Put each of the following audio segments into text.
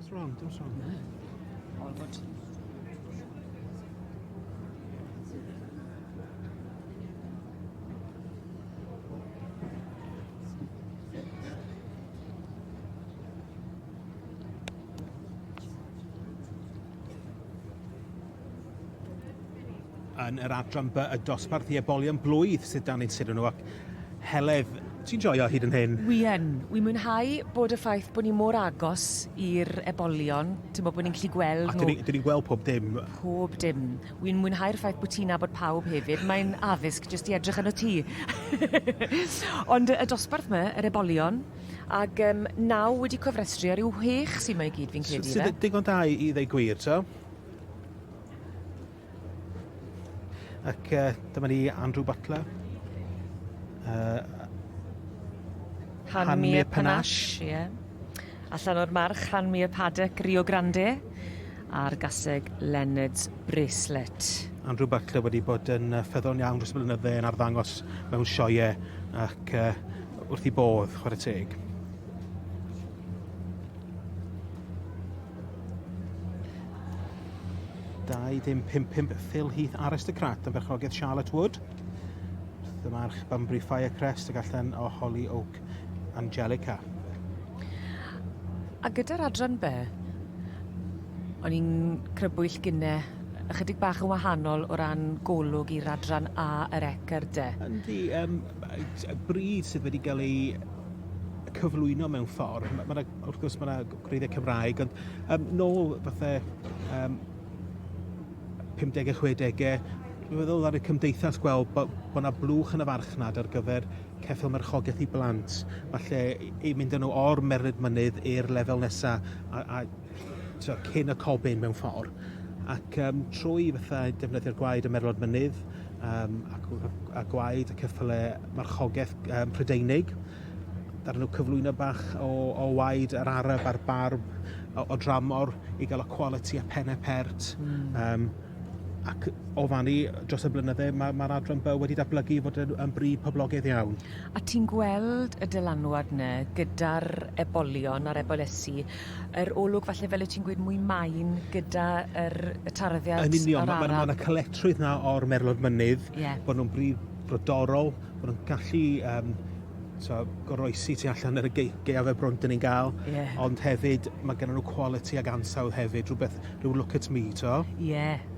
Dim wrong, dim wrong. All good. Yn yr adran B, y dosbarth i ebolion blwydd sydd dan ein sylw nhw ac Heledd, ti'n joio hyd yn hyn? Wi yn. Wi'n mwynhau bod y ffaith bod ni mor agos i'r ebolion, ti'n bod, bod ni'n gallu gweld nhw. A dyn ni'n gweld pob dim. Pob dim. Wi'n mwynhau'r ffaith bod ti'n nabod pawb hefyd. Mae'n addysg jyst i edrych arno ti. Ond y dosbarth 'ma, yr ebolion, ag um, naw wedi cofrestru ar yw whech sy'n mae i gyd fi'n credu. Sydd digon da i, i ddeu gwir, to. Ac uh, dyma ni Andrew Butler. Uh, Hanmir Panache, ie. Yeah. Allan o'r march Hanmir Paddock Rio Grande a'r gaseg Leonard's Bracelet. Andrew Butler wedi bod yn ffyddlon iawn dros y blynydde yn arddangos mewn sioeau ac uh, wrth i bodd, chwarae teg. Dau dim 5-5 Phil Heath Aristocrat yn berchnogaeth Charlotte Wood. Wrth y march Bunbury Firecrest ac allan o Holly Oak Angelica. A gyda'r adran B, o'n i'n crybwyll gynne ychydig bach yn wahanol o ran golwg i'r adran A, yr ec a'r D. Yndi, um, bryd sydd wedi cael ei cyflwyno mewn ffordd. Mae ma wrth gwrs mae yna gwreiddiau Cymraeg, ond um, nôl fatha um, 50au, 60au, dwi'n meddwl ar y cymdeithas gweld bod, bod yna blwch yn y farchnad ar gyfer ceffyl marchogaeth i blant, falle i mynd â nhw o'r merlid mynydd i'r lefel nesaf a, a so, cyn y cobyn mewn ffordd. Ac um, trwy fatha defnyddio'r gwaed y merlod mynydd um, ac, a gwaed y ceffylau marchogaeth um, Prydeinig, Ddaru nhw cyflwyno bach o, o waed yr Arab a'r barb o, o dramor i gael y quality a penne pert. Mm. Um, ac o fan i, dros y blynydde, mae'r ma, ma adran B wedi datblygu i fod yn, yn bryd poblogaidd iawn. A ti'n gweld y dylanwad 'na gyda'r ebolion a'r ebolesi, yr olwg falle fel wyt ti'n gweud mwy main gyda yr y tarddiad Yn union, mae ma, ma, caletrwydd na o'r merlod mynydd, yeah. bod nhw'n bryd brodorol, bod nhw'n gallu um, so, goroesi tu allan yr ge gaeafau brwnt yn ni'n gael, yeah. ond hefyd mae gen nhw quality ag ansawdd hefyd, rhywbeth, rhyw look at me, to. Ie. Yeah.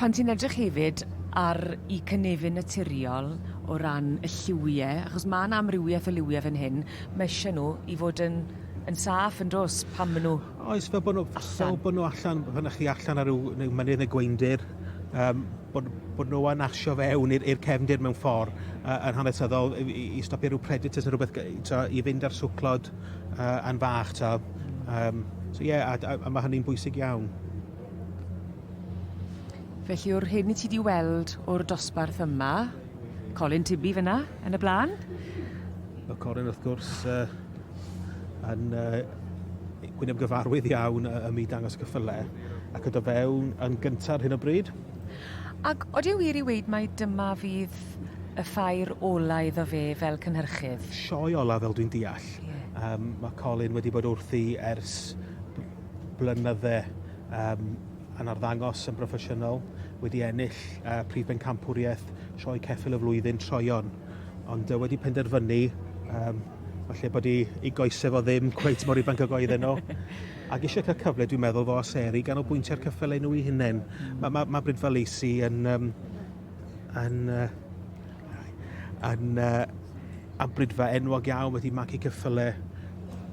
Pan ti'n edrych hefyd ar 'u cynefin naturiol o ran y lliwie, achos ma' 'na amrywieth o liwie fyn hyn, ma' isie nhw i fod yn yn saff yn do's pan ma' nhw Oes, fel bod nhw, fel bod nhw allan, pan ych chi allan ar ryw, neu mynydd neu gweundir, um, bod, bod nhw yn asio fewn i'r cefndir mewn ffordd uh, yn hanesyddol i, i, i stopio rhyw predators neu rhywbeth to, i fynd ar swclod uh, yn fach. To. Um, so ie, yeah, a, a, a mae hynny'n bwysig iawn. Felly o'r hyn i ti 'di weld o'r dosbarth yma, Colin Tibby fyna yn y blaen. Mae Colin wrth gwrs uh, yn uh, gwyneb gyfarwydd iawn ym myd dangos ceffylau ac yn dod fewn yn gyntaf ar hyn o bryd. Ac odi wir i weud mai dyma fydd y ffair ola iddo fe fel cynhyrchydd? Sioe ola fel dwi'n deall. Yeah. Um, mae Colin wedi bod wrthi ers blynydde um, yn arddangos yn broffesiynol, wedi ennill uh, prif bencampwriaeth Sioe Ceffyl y Flwyddyn troeon, ond uh, wedi penderfynu um, falle bod i, i goesau fo ddim cweit mor ifanc ag oedden nhw. Ac eisiau cael cyfle, dwi'n meddwl, fo a Seri ganolbwyntio'r ceffylau nhw i hunain. Mm. Mae ma, ma Brydfa Lacey yn, um, yn, uh, yn uh, a brydfa enwog iawn wedi magu ceffylau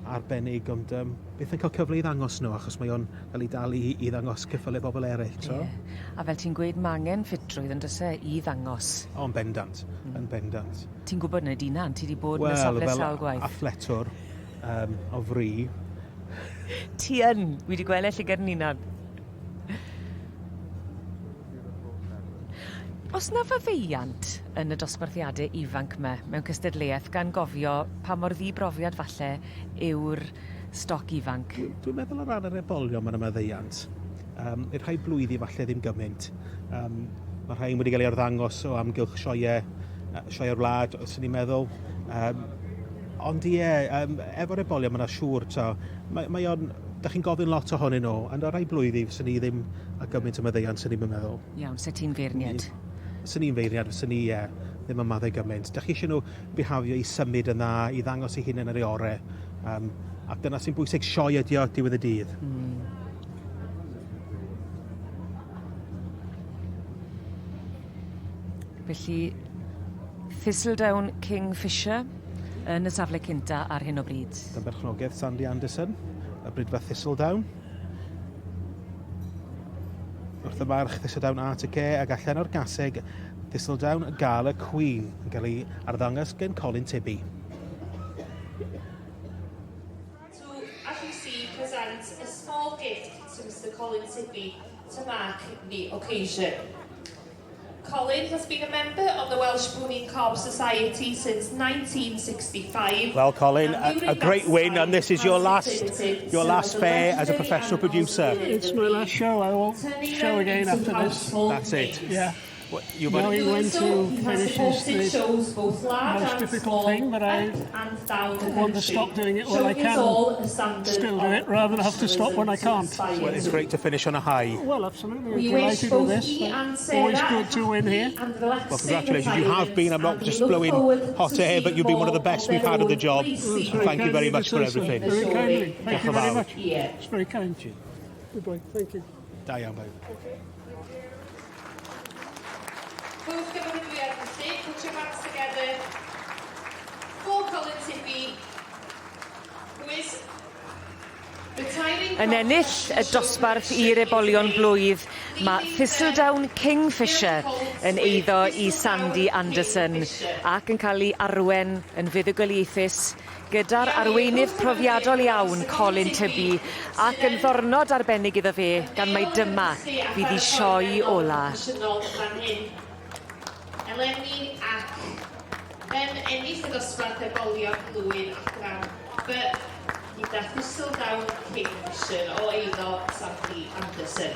arbennig, ond um, beth yn cael cyfle i ddangos nhw, achos mae o'n cael ei dal i, i ddangos ceffylau bobl eraill, so. Yeah. A fel ti'n gweud, mae angen ffitrwydd yn does e i ddangos. O, yn bendant, mm. yn bendant. Ti'n gwybod na Dina, ti wedi bod well, yn y safle sawl gwaith. Wel, athletwr um, o fri. Ti yn, wi wedi gweld e llygad yn hunan. Oes 'na faddeuant yn y dosbarthiade ifanc 'ma mewn cystadleuaeth gan gofio pa mor ddibrofiad falle yw'r stoc ifanc? Dwi'n meddwl o ran yr ebolion ma' 'na maddeuant. Yym i'r rhai blwyddi falle ddim gymaint. Yym ma' rhain wedi cael eu arddangos o amgylch sioeau, sioeau'r wlad, os i'n meddwl. Yym Ond ie, um, efo'r ebolion mae yna siŵr, to, mae, mae o'n, da chi'n gofyn lot ohonyn nhw, ond ar rai blwyddi fyswn ni ddim a gymaint o maddeuant, swn i'n meddwl. Iawn, se ti'n feirniad? Swn i'n feirniad, fyswn ni, ie, ddim yn maddau gymaint. Da chi eisiau nhw bihafio i symud yn dda, i ddangos eu hunain ar ei orau. Um, ac dyna sy'n bwysig, sioe ydi o diwedd y dydd. Felly, Thistledown Kingfisher yn y safle cynta ar hyn o bryd. Dan berchnogaeth Sandy Anderson, y brydfa Thistledown. Wrth y march Thistledown Art y Ce ac allan o'r gaseg Thistledown Gala Queen yn cael ei arddangos gen Colin Tibby. To, as you see, present a small gift to Mr Colin Tibby to mark the occasion. Colin has been a member of the Welsh Pony Cob Society since 1965. Well, Colin, a great win, and this is your last your last fair as a professional producer. It's my last show. I won't show again after this. That's it. Yeah. What, you've Knowing when to finish is the shows both large most and difficult small, thing, but I up and down the want to country, stop doing it while I showing us can all a standard still do of it rather than have to stop when I professionalism can't. to inspire Well, it's great to finish on a high. Well, absolutely. I'm We wish delighted with both this. he and Sarah Always good to win here. and relaxing Well, congratulations. You have been, I'm not retirement, just and we look blowing forward hot to air, but seeing you've been one of the more best of we've their had at the own job. racy Very Thank you very kind much of for you to say so. everything. Very kindly. Thank you Diolch yn very fawr. much. Yeah. It's very kind. Goodbye. Thank you. Da iawn, bawb. Both gymeradwyaeth felly, put your hands together for Colin Tippy, who is retiring Yn ennill y dosbarth i'r ebolion blwydd, mae Thistledown Kingfisher yn eiddo i Sandy Anderson ac yn cael ei arwen yn fuddugoliaethus gyda'r arweinydd profiadol iawn Colin Tibby ac yn ddornod arbennig iddo fe gan mai dyma fydd ei sioe ola. Eleni ac yn ennill y dosbarth ebolion blwydd adran B gyda Thistledown Kingfisher o eiddo Sandy Anderson.